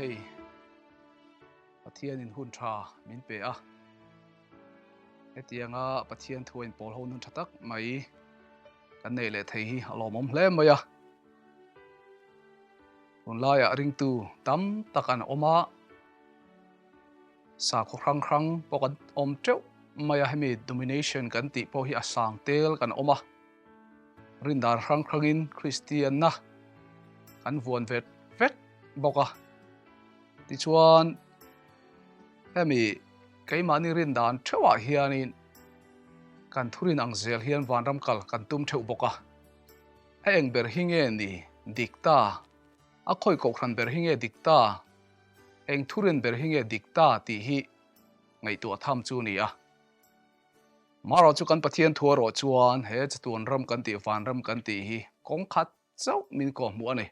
hei Pathianin hun tha min pe a. Hetianga Pathian thu a inpawl ho nun tha tak mai kan nei leh thei hi a lawmawm hle mai a. Tunlaiah ringtu tam tak an awm a, sakhaw hrang hrang pawh kan awm teuh mai a, hemi domination kan tih pawh hi a sang tel kan awm a, rindan hrang hrangin Kristianna kan vuan vet vet bawk a. Tichuan hemi keimahni rindan theuhah hianin kan thurin ang zel hian vanram kal kan tum theuh bawk a. A eng ber hi nge ni dik ta? A khawi kohhran ber hi nge dik ta? Eng thurin ber hi nge dik ta tih hi ngaihtuah tham chu a ni a. Marawh chu kan Pathian thu erawh chuan he chatuan ram kan tih, vanram kan tih hi kawng khat chauh min kawhhmuh a ni.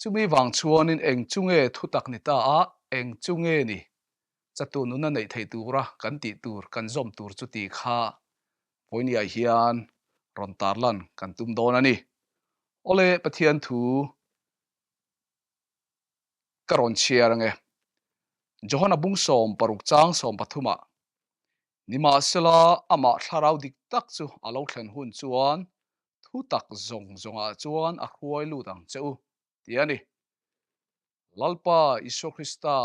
Chumi vang chuanin eng chu nge thutak ni ta a, eng chu nge ni chatuan nuna neih theih tura kan tih tur, kan zawm tur chu tih kha vawinia hian rawn tarlan kan tum dawn a ni. Awle Pathian thu ka rawn chhiar ange. Johana bung 16 chang 13 ah, Nimahsela amah thlarau dik tak chu a lo thlen hun chuan thu tak zawng zawngah chuan a hruai lut ang che u, ti a ni. Lalpa Isua Krista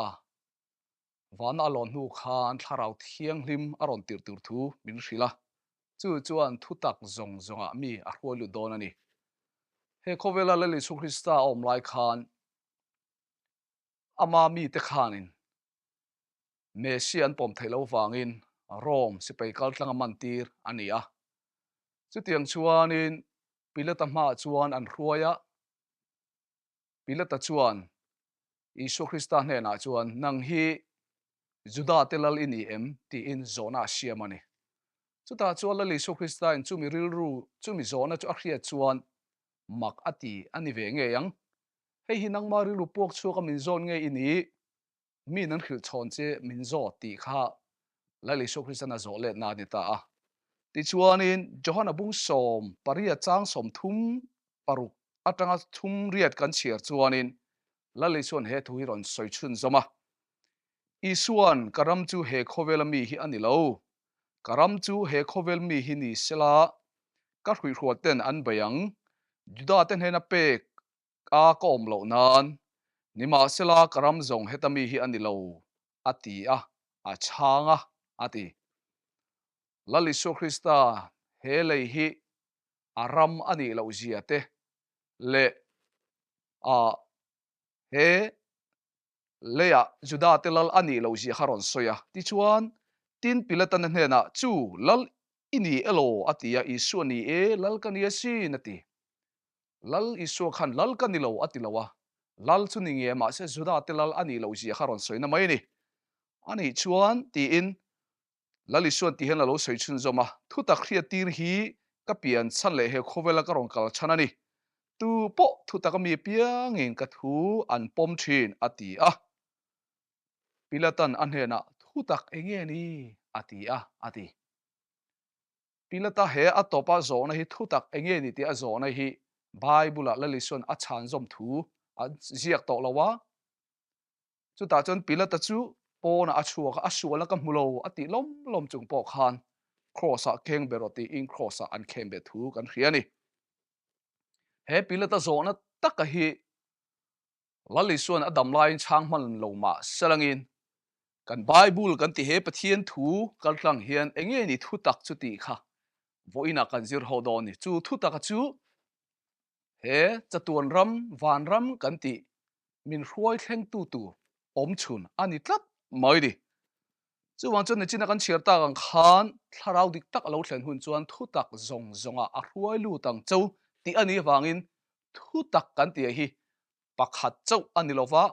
vana a lawn hnu khan Thlarau Thianghlim a rawn tirh tur thu min hrilh a, chu chuan thu tak zawng zawngah mi a hruai lut dawn a ni. He khawvela Lal Isua Krista a awm lai khan ama mite khanin Messia an pawm theih loh vangin Rome sipai kaltlang a mantir a ni a. Chutiang chuanin Pilata hmaah chuan an hruai a, Pilata chuan Isua Krista hnenah chuan, Nang hi Judate lal i ni em? tiin zawhna a siam a ni. Chutah chuan Lal Isua Kristain chumi rilru, chumi zawhna chu a hriat chuan mak a ti a ni ve ngei ang. Hei hi nangma rilru puak chhuaka min zawn ngei i ni? Mi nan hrilh chhawn che min zawt tih kha Lal Isua Kristan a zawh letna a ni ta a. Tichuanin Johana bung 18 chang 36 atanga 38 kan chhiar chuanin Lal Isua'n he thu hi rawn sawi chhun zawm a, Isua'n ka ram chu he khawvela mi hi a ni lo, ka ram chu he khawvel mi hi ni sela, ka hruihrual ten an bei ang, Juda te hnena pek a ka awm loh nan, nimahsela ka ram zawng heta mi hi a ni lo, a ti a, a chhang a, a ti. Lal Isua Krista he lei hi a ram a nih loh zia te leh a he leiah Juda te lal a nih loh zia kha rawn sawi a. Tichuan, tin Pilatan a hnenah, Chu, lal i ni elaw? a ti a, Isua ni e, lal ka ni asin, a ti. Lal Isua khan lal ka ni lo a ti lo a, lal chu ni nge mahse Juda te lal a nih loh zia kha rawn sawi na mai a ni. A nih chuan tiin Lal Isua'n ti hian a lo sawi chhunzawm a, Thutak hriattir hi ka pian chhan leh he khawvela ka rawn kal chhan a ni. Tu pawh thutak a mi apiangin ka thu an pawm thin a ti a. Pilatan a hnenah, Thutak enge ni? a ti a, a ti. Pilata he a tawpa zawhna hi thutak enge ni tih a zawhna hi Bible-ah Lal Isua'n a chhanzawm thu a ziak tawh lo a. Chutah chuan Pilata chu pawnah a chhuak a, a sualna ka hmu lo a tih lawm lawm chung pawh khan Kraws-ah kheng ber rawh tiin Kraws-ah an khen ve thu kan hria a ni. He Pilata zawhna taka hi Lal Isua'n a dam laiin chhang hman lo mah selangin kan Bible kan ti he Pathian thu kaltlang hian enge ni thutak chu tih kha vawiinah kan zir ho dawn ni. Chu thutaka chu he chatuan ram, vanram kan tih min hruai thlengtu tur awm chhun a ni tlat mai ni. Chuvang chuan nichina kan chhiar tak ang khan thlarau dik tak a lo thlen hun chuan thutak zawng zawngah a hruai lut ang cho tih a nih avangin Thutak kan tih hi pakhat chauh a ni lova,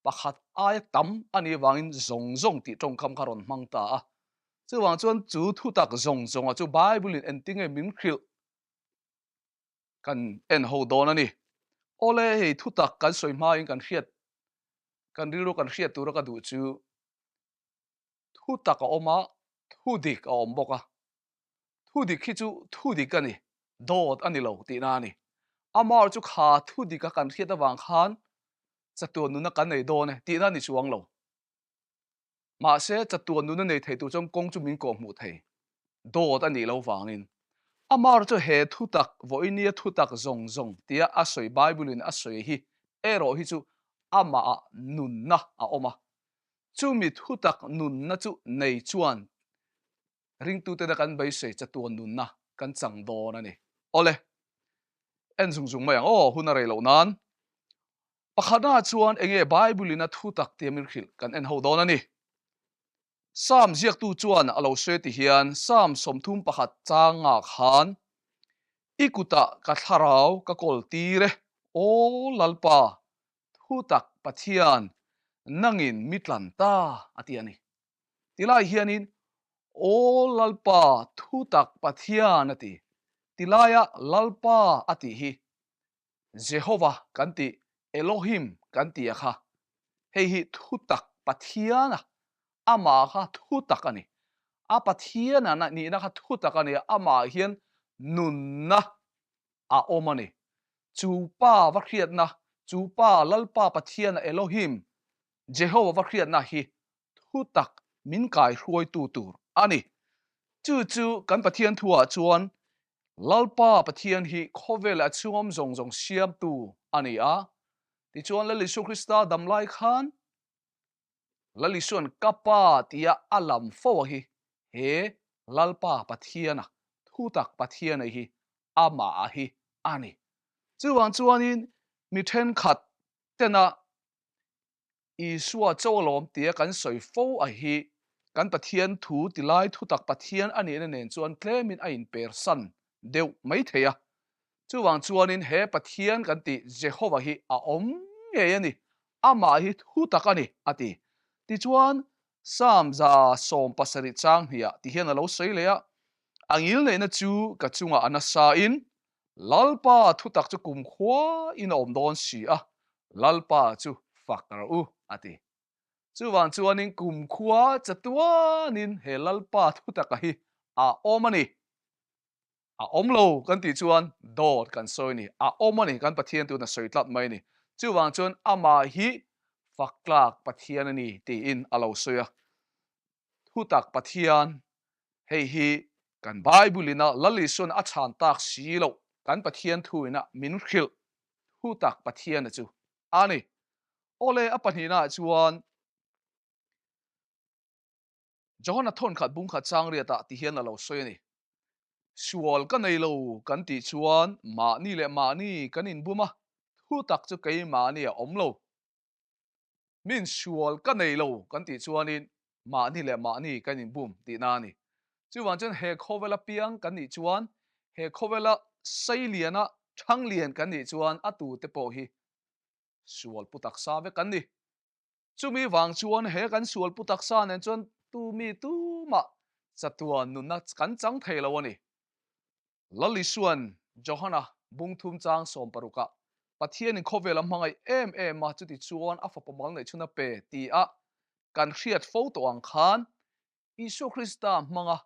pakhat aia tam a nih avangin zawng zawng tih tawngkam kha rawn hmang ta a. Chuvang chuan chu thutak zawng zawnga chu Bible-in engtinge min hrilh kan en ho dawn a ni. Awle hei thutak kan sawi hmain kan hriat, kan rilru kan hriat tura ka duh chu thutak a awm a, thudik a awm bawk a. Thudik hi chu thudik a ni, dawt a ni lo tihna a ni. Amar chu kha thudika kan hriat avang khan chatuan nuna kan nei dawn e tihna a ni chuang lo. Mahse, chatuan nuna nei thei tur chuan kawng chu min kawhhmuh thei dawt a nih loh vangin amah chu he thutak vawinia thutak zawng zawng tia a sawi Bible in a sawi hi erawh hi chu amahah nunna a awm a. Chumi thutak nunna chu nei chuan ringtutena kan beisei chatuan nunna kan chang dawn a ni. Awle, en zung zung mai ang aw, hun a rei loh nan. Pakhatnaah chuan enge Bible in a thutak tia min hrilh kan en ho dawn a ni. Psalm ziaktu chuan a lo sawi ti hian Psalm 31 changa khan, I kutah ka thlarau ka kawl tir e, Aw Lalpa, thutak Pathian, nangin mi tlan ta, a ti a ni. Tilai hianin, Aw Lalpa, thutak Pathian, a ti. Tilaia Lalpa a tih hi Jehova kan tih, Elohim kan tih a kha, hei hi thutak Pathian a, amah kha thutak a ni. A Pathian a nihna kha thutak a ni a, amah hian nunna a awm a ni. Chu pa va hriatna, chu pa Lalpa Pathian a Elohim, Jehova va hriatna hi thutak min kaihruaitu tur a ni. Chu chu kan Pathian thuah chuan Lalpa Pathian hi khawvel a chhungawm zawng zawng siamtu a ni a. Tichuan Lal Isua Krista dam lai khan Lal Isua'n ka Pa tia a lam fo a hi he Lalpa Pathiana thutak Pathiana hi amah a hi a ni. Chuvang chuanin mi thenkhat tena Isua cho alawm tia kan sawi fo a hi kan Pathian thu tilai thutak Pathian a nihna nen chuan tlemin a inpersan deuh mai thei a. Chuvang chuanin he Pathian kan tih Jehova hi a awm ngei a ni, amah hi thutak a ni, a ti. Tichuan, Psalm 70 chang hniah ti hian a lo sawi leh a, A ngilneihna chu ka chungah a nasain Lalpa thutak chu kumkhua in a awm dawn si a, Lalpa chu fak rawh u, a ti. Chuvang chuanin kumkhua chatuanin he Lalpa thutaka hi a awm a ni. A awm lo kan tih chuan dawt kan sawi a ni. A awm a ni, kan Pathian tuna sawi tlat mai a ni. Chuvang chuan amah hi fak tlak Pathian a ni tiin a lo sawi a. Thutak Pathian, hei hi kan Bible ina Lal Isuan a chhan tak si loh kan Pathian thu ina min hrilh thutak Pathiana chu a ni. Awle a pahnihnaah chuan Johana thawnkhat bungkhat chang riatah ti hian a lo sawi a ni. Sual ka nei lo kan tih chuan mahni leh mahni kan inbum a, thutak chu keimahni a awm lo. Min sual ka nei lo kan tih chuanin mahni leh mahni kan inbum tihna a ni. Chuvang chuan he khawvela piang kan nih chuan, he khawvela seiliana thanglian kan nih chuan a tute pawh hi sual pu taksa vek kan ni. Chumi vang chuan he kan sual pu taksa nen chuan tu mi tumah chatuan nunna kan chang thei lo a ni. Lal Isua'n Johana bungthum chang sawmparukah Pathianin khawvel a hmangaih em em a, chuti chuan a fapa mal neih chhun a pe ti a kan hriat fo tawh ang khan Isua Krista hmanga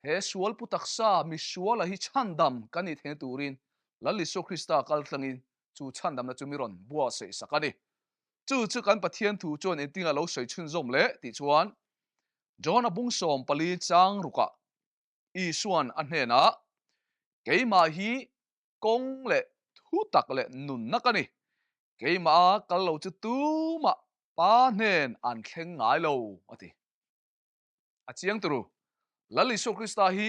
he sual pu taksa misuala hi chhandam kan nih theihna turin Lal Isua Krista kal tlangin chu chhandamna chu mi rawn buatsaih sak a ni. Chu chu kan Pathian thu chuan engtinga lo sawi chhunzawm leh tih chuan Johana bung 14 chang rukah Isua'n a hnenah, Keimah hi kawng leh thu tak leh nunna ka ni. Keimah a kal lo chu tumah Pa hnen an thleng ngai lo, a ti. A chiang turu, Lal Isua Krista hi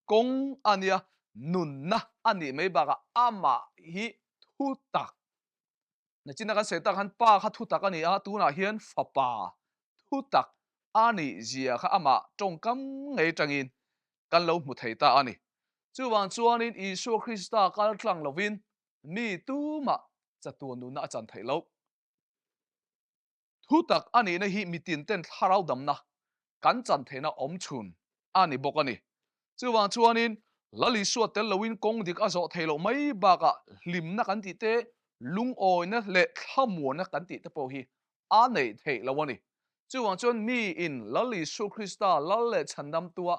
kawng a nia, nunna a nih mai bakah amah hi thu tak. Nachina kan sawi tak khan Pa kha thu tak a ni a, tunah hian Fapa thu tak a nih zia kha amah tawngkam ngei tangin kan lo hmu thei ta a ni. Chuvang chuanin Isua Krista kal tlang lovin mi tumah chatuan nunna a chan theih loh. Thutak a nihna hi mitin ten thlarau damna kan chan theihna awm chhun a ni bawk a ni. Chuvang chuanin Lal Isua tel loin kawng dik a zawh theih loh mai bakah hlimna kan tih te, lungawina leh thlamuanna kan tih te pawh hi a neih theih loh a ni. Chuvang chuan miin Lal Isua Krista Lal leh Chhandamtua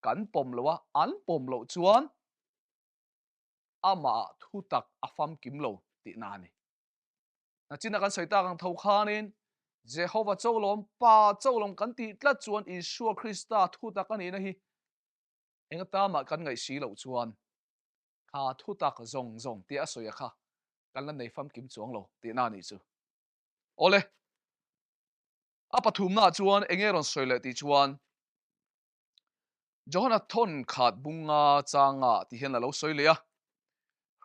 kan pawm loh a, an pawm loh chuan amah thutak a famkim lo tihna a ni. Nachina kan sawi tak ang tho khanin Jehova Chawlawm, Pa Chawlawm kan tih tlat chuan Isua Krista thutak a nihna hi eng atama kan ngaih si loh chuan kha thutak zawng zawng tih a sawi a kha kan la nei famkim chuang lo tihna a nih chu. Awle, a pathumnaah chuan eng nge rawn sawi leh tih chuan Johana thawn khat bunga changa ti hian a lo sawi leh a,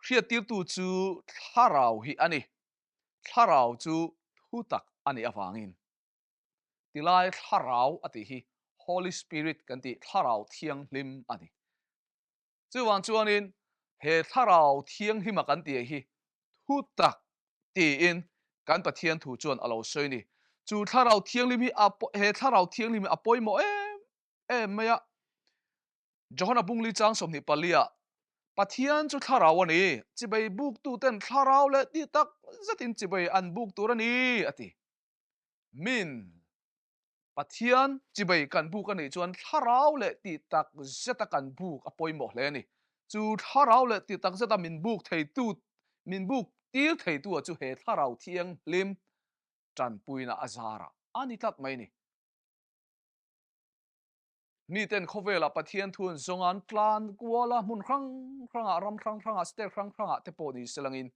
Hriattirtu chu thlarau hi a ni, thlarau chu thutak a nih avangin. Tilai thlarau a tih hi Holy Spirit kan tih thlarau thianghlim a ni. Chuvang chuanin he thlarau thianghlima kan tih hi thutak tiin kan Pathian thu chuan a lo sawi a ni. Chu thlarau thianghlim hi a he thlarau thianghlim hi a pawimawh em em mai a. Johana Bungli chang 24 ah Pathian chu thlarau a ni, chibai buktuten thlarau leh tih tak zetin chibai an buk tur a ni a ti. Min Pathian chibai kan buk a nih chuan thlarau leh tih tak zeta kan buk a pawimawh hle a ni. Chu thlarau leh tih tak zeta min buk theitu, min buk tir theitu chu he thlarau thianghlim tanpuina a zarah a ni tlat mai a ni. Miten khawvelah Pathian thu an zawng a, an tlan kual a, hmun hrang hrangah, ram hrang hrangah, state hrang hrangah te pawh ni selangin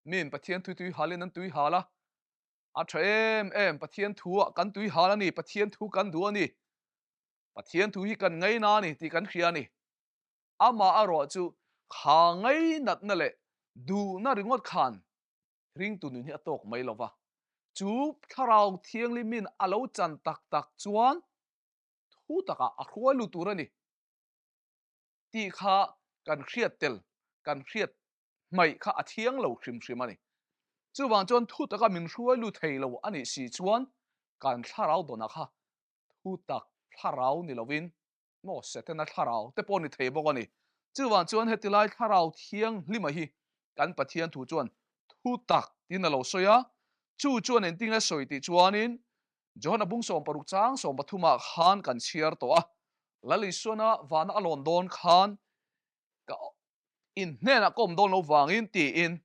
miin Pathian thu tui halin an tui hal a, A tha em em, Pathian thu ah kan tui hal a ni, Pathian thu kan duh a ni, Pathian thu hi kan ngaina a ni tih kan hria a ni. Amah erawh chu kha ngainatna leh duhna ringawt khan ringtu nun hi a tawk mai lo va, chu Thlarau Thianghlimin a lo chan tak tak chuan thu takah a hruai lut tur a ni tih kha kan hriat tel, kan hriat hmaih kha a thiang lo hrim hrim a ni. Chuvang chuan thu taka min hruai lut thei lo a nih si chuan kan thlarau dawnah kha thu tak thlarau ni lovin maw Setana thlarau te pawh ni thei bawk a ni. Chuvang chuan heti lai thlarau thianghlima hi kan Pathian thu chuan thu tak tiin a lo sawi a, chu chuan engtin nge sawi tih chuanin Johana bung 16 chang 13 ah khan kan chhiar tawh a, Lal Isuana vana a lawn dawn khan ka in hnenah ka awm dawn lo vangin tiin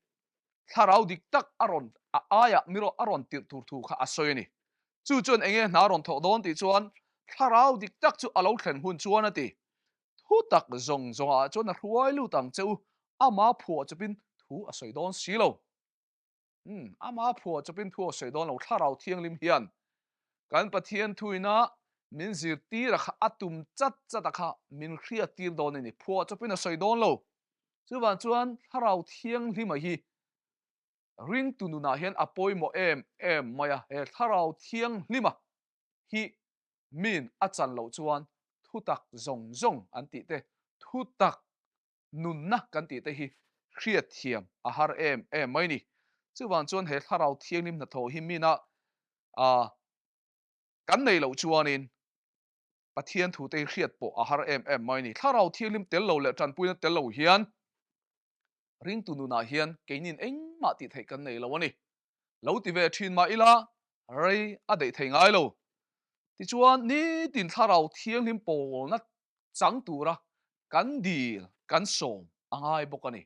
thlarau dik tak a rawn a aiah mi a rawn tirh tur thu kha a sawi a ni. Chu chuan eng nge hna a rawn thawh dawn tih chuan thlarau dik tak chu a lo thlen hun chuan a ti. Thu tak zawng zawngah chuan a hruai lut ang che u, ama phuah chawpin thu a sawi dawn si lo. Umm, ama phuah chawpin thu a sawi dawn lo, Thlarau Thianghlim hian kan Pathian thuina min zirtir a kha a tum chat chat a kha min hriattir dawn a ni, phuah chawpin a sawi dawn lo. Chuvang chuan Thlarau Thianghlima hi ringtu nunah hian a pawimawh em em mai a, he Thlarau Thianghlima hi min a chan loh chuan thutak zawng zawng an tih te, thutak nunna kan tih te hi hriatthiam a har em em mai ni. Chuvang chuan he Thlarau Thianghlim hnathawh hi mina ah kan nei loh chuanin Pathian thu te hi hriat pawh a har em em mai ni. Thlarau Thianghlim tel lo leh tanpuina tel lo hian ringtu nunah hian keinin engmah tih theih kan nei lo a ni. Lo ti ve thin mah ila rei a daih thei ngai lo. Tichuan nitin Thlarau Thianghlim pawlna chang tura kan dil kan sawm a ngai bawk a ni.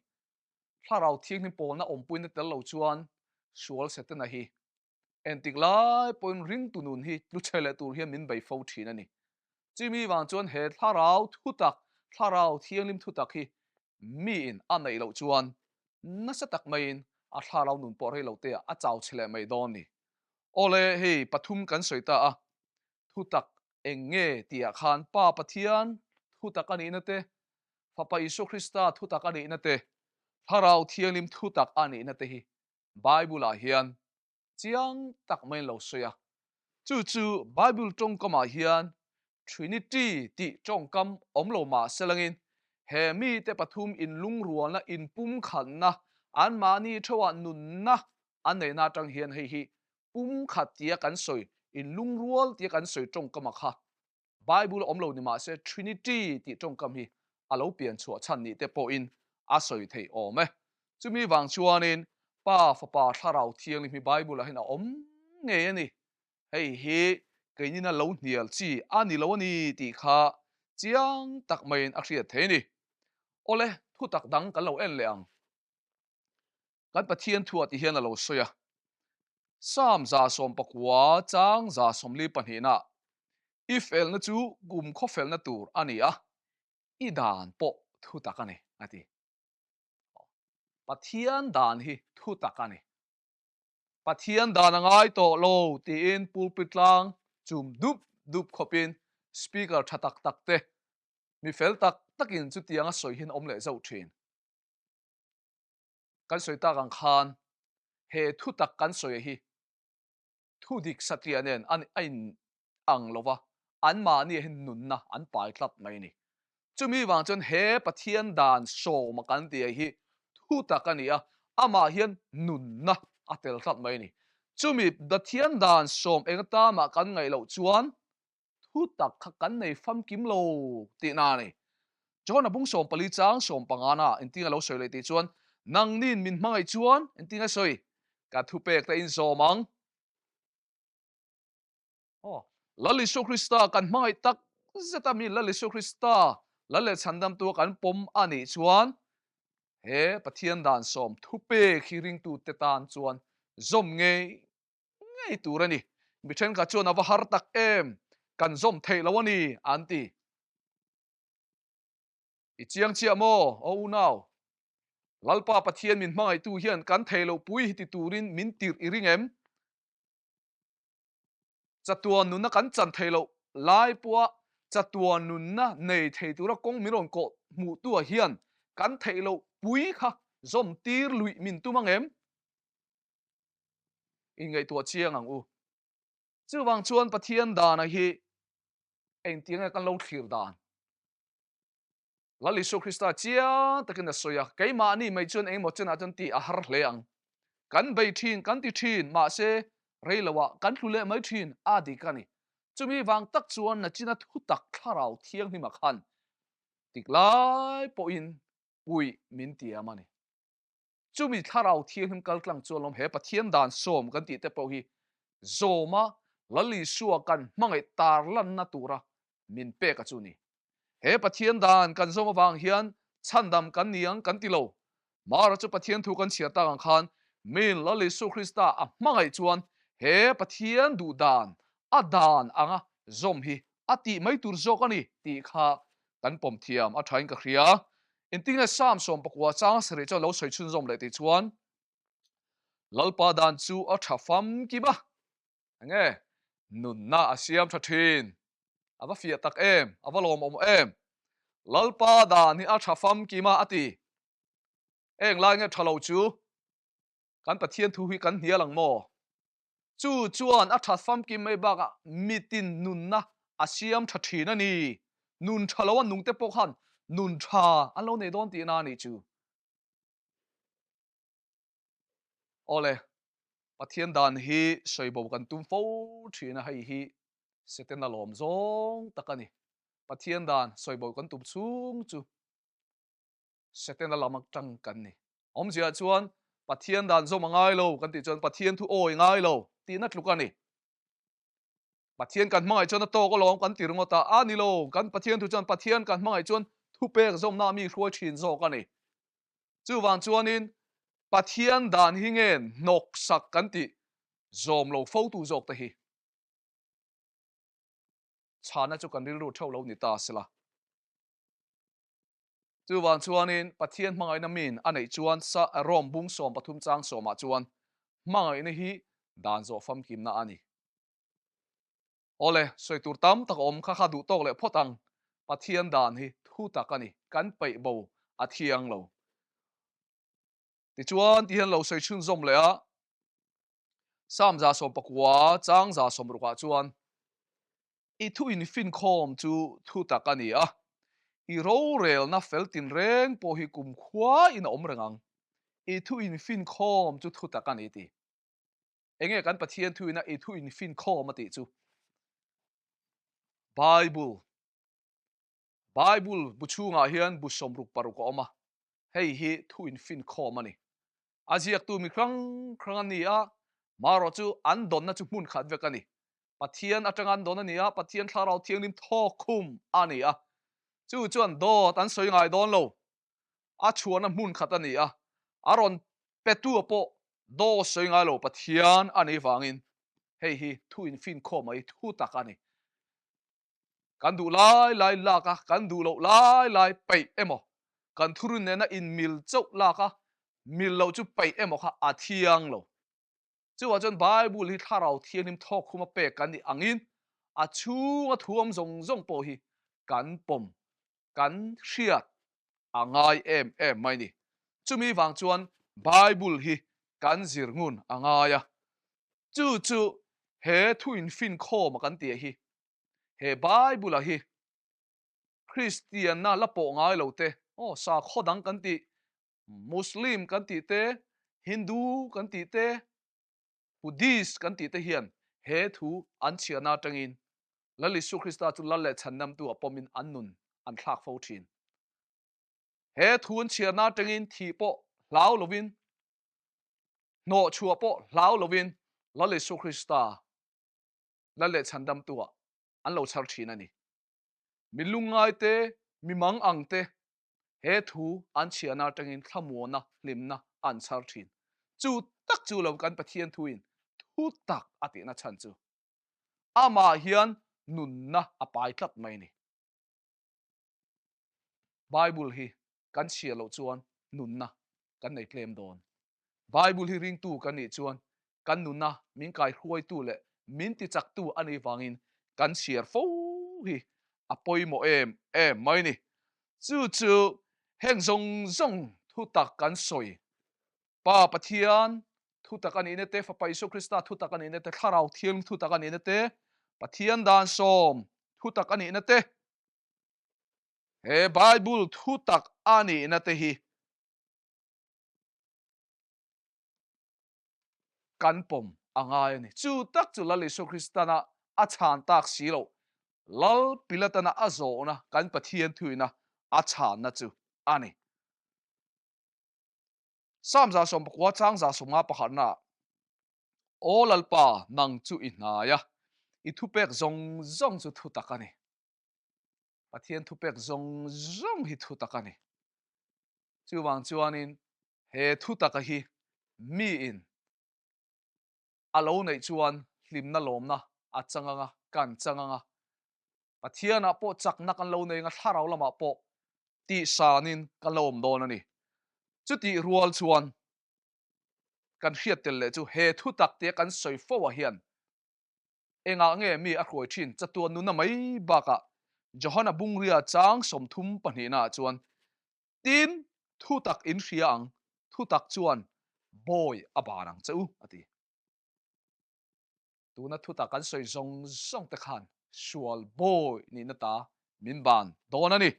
Thlarau Thianghlim pawlna awmpuina tel lo chuan sual Setana hi entik lai pawhin ringtu nun hi tlu chhe leh tur hian min bei fo thin a ni. Chumi vang chuan he Thlarau thutak, Thlarau Thianghlim thutak hi miin a neih loh chuan nasa tak maiin a thlarau nun pawh rei lo te ah a chau chhe leh mai dawn ni. Awle, hei pathum kan sawi ta a, thutak eng nge tih ah khan Pa Pathian thutak a nihna te, Fapa Isua Krista thutak a nihna te, Thlarau Thianghlim thutak a nihna te hi Bible ah hian chiang tak maiin lo sawi a. Chu chu Bible tawngkamah hian Trinity tih tawngkam awm lo mah selangin he mite pathum inlungrualna, inpumkhatna, anmahni theuhah nunna an neihna atang hian hei hi pumkhat tia kan sawi, inlungrual tia kan sawi tawngkama kha Bible awm lo ni mah se Trinity tih tawngkam hi a lo pian chhuah chhan nih te pawhin a sawi theih awm e. Chumi vang chuanin Pa, Fapa, Thlarau Thianghlim hi Bible ah hian a awm ngei a ni. Hei hi keinina lo hnial chi a ni lo a ni tih kha chiang tak maiin a hriat thei a ni. Awle, thutak dang kan lo en leh ang. Kan Pathian thuah ti hian a lo sawi a. Psalm 19 chang 42 ah I felna chu kum khawfelna tur a ni a, i dan pawh thutak a ni, a ti. Pathian dan hi thutak a ni. Pathian dan a ngai tawh lo tiin pulpit tlang chum dup dup khawpin speaker tha tak tak te, mi fel tak takin chutianga sawi hian awm leh zauh thin. Kan sawi tak ang khan he thutak kan sawi hi thu dik satliah nen a in ang lo va, anmahni ah hian nunna an pai tlat mai a ni. Chumi vang chuan he Pathian dan sawma kan tih hi thu tak a ni a, amah hian nunna a tel tlat mai a ni. Chumi Pathian dan sawm eng atanah kan ngaih loh chuan thu tak kha kan nei famkim lo tihna a ni. John-a bung 14 chang 15 ah engtin a lo sawi leh tih chuan, Nangnin min hmangaih chuan engtin a sawi? Ka thupek te in zawm ang. Aw, Lal Isua Krista kan hmangaih tak zet a mi Lal Isua Krista Lal leh Chhandamtu a kan pawm a nih chuan he Pathian dan sawm thupek hi ringtute tan chuan zawm ngei ngei tur a ni. Mi thenkhat chuan a va har tak em, kan zawm theih lo a ni an ti. I chiang chiah maw, aw unau? Lalpa Pathian min hmangaihtu hian kan theih loh pui hi ti turin min tirh i ring em? Chatuan nunna kan chan thei loh lai pawha chatuan nunna nei thei tura kawng min rawn kawh hmuhtuah hian kan theih loh pui kha zawm tir luih min tum ang em? Inngaihtuah chiang ang u. Chuvang chuan Pathian dana hi engtiang nge kan lo thlir dan? Lal Isua Krista chiang takin a sawi a, keimahni mai chuan engemaw chenah chuan tih a har hle ang. Kan bei thin, kan ti thin, mahse rei loah kan tlu leh mai thin a dik a ni. Chumi vang tak chuan nachina thutak thlarau thianghlima khan tik lai pawhin puih min tiam a ni. Chumi thlarau thianghlim kaltlang chuan lawm he Pathian dan sawm kan tih te pawh hi zawma Lal Isua kan hmangaih tarlanna tura min pek a chu ni. He Pathian dan kan zawm avang hian chhandam kan ni ang kan ti lo. Mara chu Pathian thu kan chhiar tak ang khan min Lal Isu Krista a hmangaih chuan he Pathian duh dan a dan anga zawm hi a tih mai tur zawk a ni tih kha kan pawm thiam a thain ka hria. Engtinge Psalm 19 chang sarih chuan lo sawi chhunzawm leh tih chuan Lalpa dan chu a tha famkim a, enge nunna a siam tha thin. A va fiah tak em, a va lawmawm em. Lalpa dan hi a tha famkim a a ti. Eng lai nge tha lo chu? Kan Pathian thu hi kan hnial ang maw? Chu chuan a that famkim mai bakah mitin nunna a siam tha thin a ni. Nun tha lo a nungte pawh khan nun tha an lo nei dawn tihna a nih chu. Awle, Pathian dan hi sawibo kan tum fo thin a, hei hi Setana lawm zawng tak a ni. Pathian dan sawibo kan tum chhung chu Setana lam atang kan ni. Awmzia chuan Pathian dan zawm a ngai lo kan tih chuan Pathian thu awi ngai lo tihna tluk a ni. Pathian kan hmangaih chuan a tawk alawm kan ti ringawt a, a ni lo, kan Pathian thu chuan Pathian kan hmangaih chuan thupek zawmna mi hruai thin zawk a ni. Chuvang chuanin Pathian dan hi nge hnawksak kan tih zawm lo fotu zawk te hi chhana chu kan rilru theuh lo ni ta sela. Chuvang chuanin Pathian hmangaihna min a neih chuan sa Rom bung 13 chang sawmah chuan hmangaihna hi dan zawh famkimna a ni. Awle, sawi tur tam tak a awm kha kha duh tawk leh phawt ang. Pathian dan hi thu tak a ni, kan peih bo a thiang lo. Tichuan ti hian lo sawi chhunzawm leh a, Psalm 19 chang 60 ah chuan I thu infinkhawm chu thu tak a ni a, i rorelna fel tinreng pawh hi kumkhua in a awm reng ang. I thu infinkhawm chu thu tak a ni ti. Enge kan Pathian thu ina i thu infinkhawm a tih chu? Bible. Bible bu chhungah hian bu 66 a awm a, hei hi thu infinkhawm a ni. A ziaktu mi hrang hrang an ni a, marawh chu an dawnna chu hmun khat vek a ni. Pathian atanga an dawn a ni a, Pathian Thlarau Thianghlim thawkkhum a ni a. Chu chuan dawt an sawi ngai dawn lo. A chhuahna hmun khat a ni a, a rawn petu pawh. Daw sawi ngai lo Pathian a nih vangin hei hi thu infinkhawm mai thu tak a ni. Kan duh lai lai lak a, kan duh loh lai lai peih emaw, kan thurun nena inmil chauh lak a, mil loh chu peih emaw kha a thiang lo. Chuvah chuan Bible hi Thlarau Thianghlim thawk khuma pek kan nih angin a chhunga thuam zawng zawng pawh hi kan pawm, kan hriat a ngai em em mai ni. Chumi vang chuan Bible hi kan zir ngun a ngai a. Chu chu he thu infinkhawm a kan tih hi, he Bible-a hi Kristianna la pawh ngai lo te, aw sakhaw dang kan tih, Muslim kan tih te, Hindu kan tih te, Buddhist kan tih te hian he thu an chhiarna atangin Lal Isu Krista chu Lal leh Chhandamtu a pawmin an nun an thlak fo thin. He thu an chhiarna atangin thih pawh hlau lovin, hnawhchhuah pawh hlau lovin Lal Isu Krista Lal leh Chhandamtu ah an lo chhar thin a ni. Mi lungngai te, mi mang ang te he thu an chhiahna atangin thlamuana hlimna an chhar thin. Chu tak chu lo kan Pathian thuin thu tak a tihna chhan chu amah hian nunna a pai tlat mai a ni. Bible hi kan chhiah loh chuan nunna kan nei tlem dawn. Bible hi ringtu kan nih chuan kan nuna min kaihruaitu leh min tichaktu a nih vangin kan chhiar fo hi a pawimawh em em mai ni. Chu chu heng zawng zawng thutak kan sawi Pa Pathian thutak a nihna te, Fapa Isua Krista thutak a nihna te, Thlarau Thianghlim thutak a nihna te, Pathian dan sawm thutak a nihna te, he Bible thutak a nihna te hi kan pawm a ngai a ni. Chu tak chu Lal Isua Kristana a chhan tak si loh, Lal Pilatana a zawhna kan Pathian thuina a chhanna chu a ni. Psalm 19 chang 150 pakhatnaah, Aw Lalpa, nang chu i hnai a, i thupek zawng zawng chu thutak a ni. Pathian thupek zawng zawng hi thutak a ni. Chuvang chuanin he thutaka hi miin a lo neih chuan hlimna lawmna a chang anga, kan chang anga, Pathianah pawh chakna kan lo nei anga thlarau lamah pawh tihsanin kan lo awm dawn a ni. Chutih rual chuan kan hriat tel leh chu he thutak tia kan sawi fo ah hian Engah nge mi a hruai thin chatuan nuna mai bakah Johana Bungria chang 30 pahnihnaah chuan Tin, thutak in hria ang, thutak chuan bawi a ban ang che u, a ti. Tuna thutak kan sawi zawng zawng te khan sual bawi nihna ta min ban dawn a ni.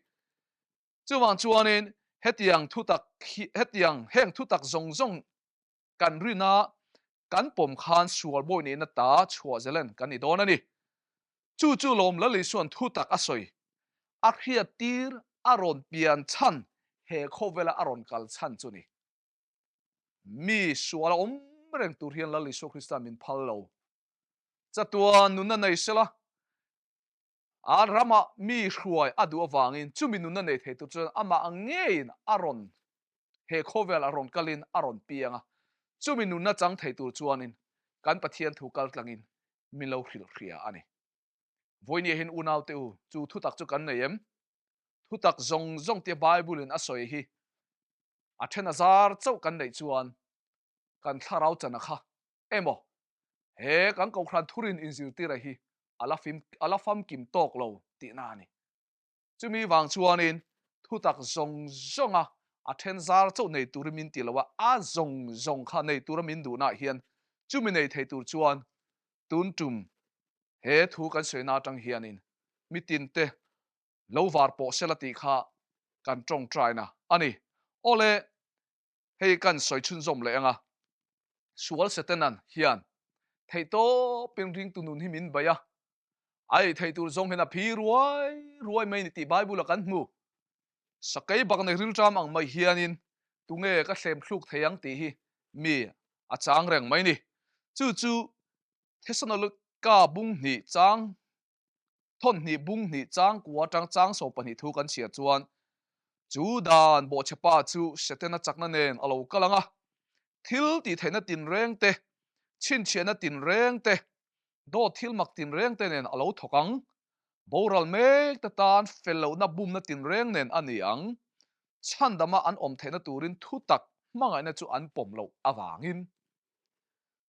Chuvang chuanin hetiang thutak hi, hetiang heng thutak zawng zawng kan rina kan pawm khan sual bawi nihna ta chhuah zelen kan ni dawn a ni. Chu chu lawm Lal Isua'n thutak a sawi, a hriattir a rawn pian chhan he khawvela a rawn kal chhan chu ni. Mi sual a awm reng tur hian Lal Isua Krista min phal lo. Chatuan nunna nei sela, a ramah mi hruai a duh avangin chumi nunna nei thei tur chuan amah ngeiin a rawn he khawvel a rawn kalin a rawn piang a, chumi nunna chang thei tur chuanin kan Pathian thu kal tlangin min lo hrilh hria a ni. Vawinia hian unaute u, chu thutak chu kan nei em? Thutak zawng zawng tia Bible in a sawi hi a then a zar chauh kan neih chuan kan thlarau chana kha emaw he kan kohhran thurin inzirtira hi a la fim a la famkim tawk lo tihna a ni. Chumi vang chuanin thutak zawng zawnga a then zar chauh nei turin min ti lo a, a zawng zawng kha nei tura min duhnaah hian chumi nei thei tur chuan tun tum he thu kan sawina atang hianin mitinte lo var pawh sela tih kha kan tawngtaina a ni. Awle, hei kan sawi chhunzawm leh anga sual Setanan hian theihtawpin ringtu nun hi min bei a, a ei theih tur zawng hian a phi ruai ruai mai ni tih Bible-a kan hmu. Sakei bak nei rilṭam ang mai hianin tunge ka thlem thluk thei ang tih hi mi a chang reng mai ni. Chu chu Thesalonika bung hnih chang thawn hnih bung hnih chang kua atang chang 12 thu kan chhiar chuan chu dan bawhchhepa chu Setana chakna nen a lo kal ang a. Thil tihtheihna tinreng te, chhinchhiahna tinreng te, dawt thil mak tinreng te nen a lo thawk ang. Boral mek te tan fel lohna bumna tinreng nen a ni ang. Chhandama an awm theihna turin thutak hmangaihna chu an pawm loh avangin.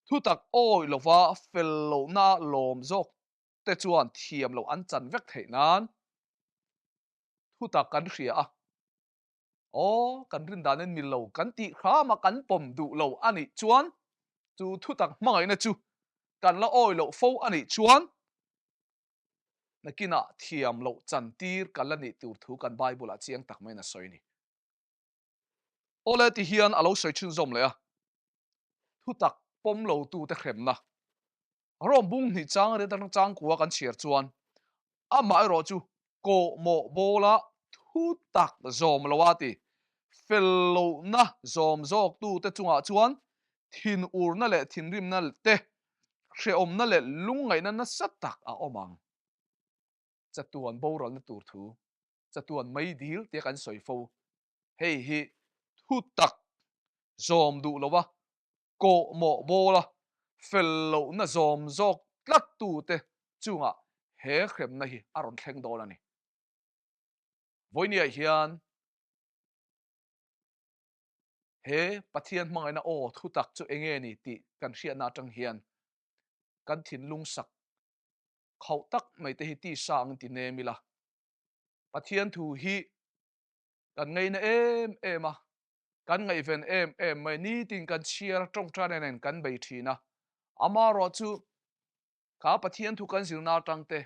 Thutak awih lova fel lohna lawm zawk te chuan thiam loh an chan vek theih nan thutak kan hria a. Aw, kan rin danin mil lo kan tih hram a kan pawm duh lo a nih chuan chu thutak hmangaihna chu kan la awih loh fo a nih chuan nakinah thiam loh chan tir kan la nih tur thu kan Bible ah chiang tak maiin a sawi a ni. Awle ti hian a lo sawi chhunzawm leh a, thutak pawm lo tute hremna Rome bung hnih chang riat atang changkua kan chhiar chuan amah erawh chu kawhmawh bawla thu tak zawm lo a ti. Fel lohna zawm zawktute chungah chuan thinurna leh thinrimna te, hrehawmna leh lungngaihna nasa tak a awm ang. Chatuan boralna tur thu, chatuan meidil tia kan sawi fo. Hei hi thu tak zawm duh lova kawhmawh bawla fel lohna zawm zawk tlattute chungah he hremna hi a rawn thleng dawn a ni. Vawinia hian he Pathian hmangaihna aw thutak chu enge ni tih kan hriatna atang hian kan thinlung sak khauh tak mai te hi tisa angin ti nem ila, Pathian thu hi kan ngaina em em a, Kan ngaihven em em mai, nitin kan chhiar a, tawngtaina nen kan bei thin a. Amaherawh chu kha Pathian thu kan zirna atang te,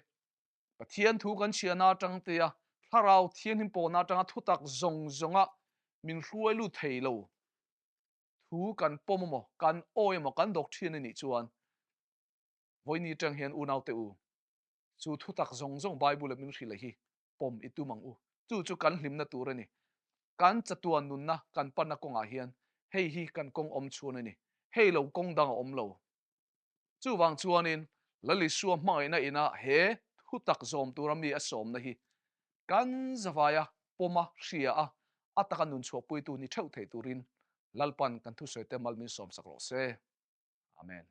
Pathian thu kan chhiarna atang te a, Thlarau Thianghlim pawhna atanga thutak zawng zawnga min hruai lut thei lo thu kan pawm emaw, kan awi emaw, kan dawk thin a nih chuan vawiin atang hian unaute u, chu thutak zawng zawng Bible-a min hrilh hi pawm i tum ang u. Chu chu kan hlimna tur a ni. Kan chatuan nunna kan panna kawngah hian hei hi kan kawng awm chhun a ni. Hei lo kawng dang a awm lo. Chuvang chuanin Lal Isua hmangaihna ina he thutak zawm tura mi a sawmna hi kan zavaia pawma hria a, a taka nun chhuahpuitu ni theuh thei turin Lalpan kan thusawite mal min sawmsak rawh se. Amen.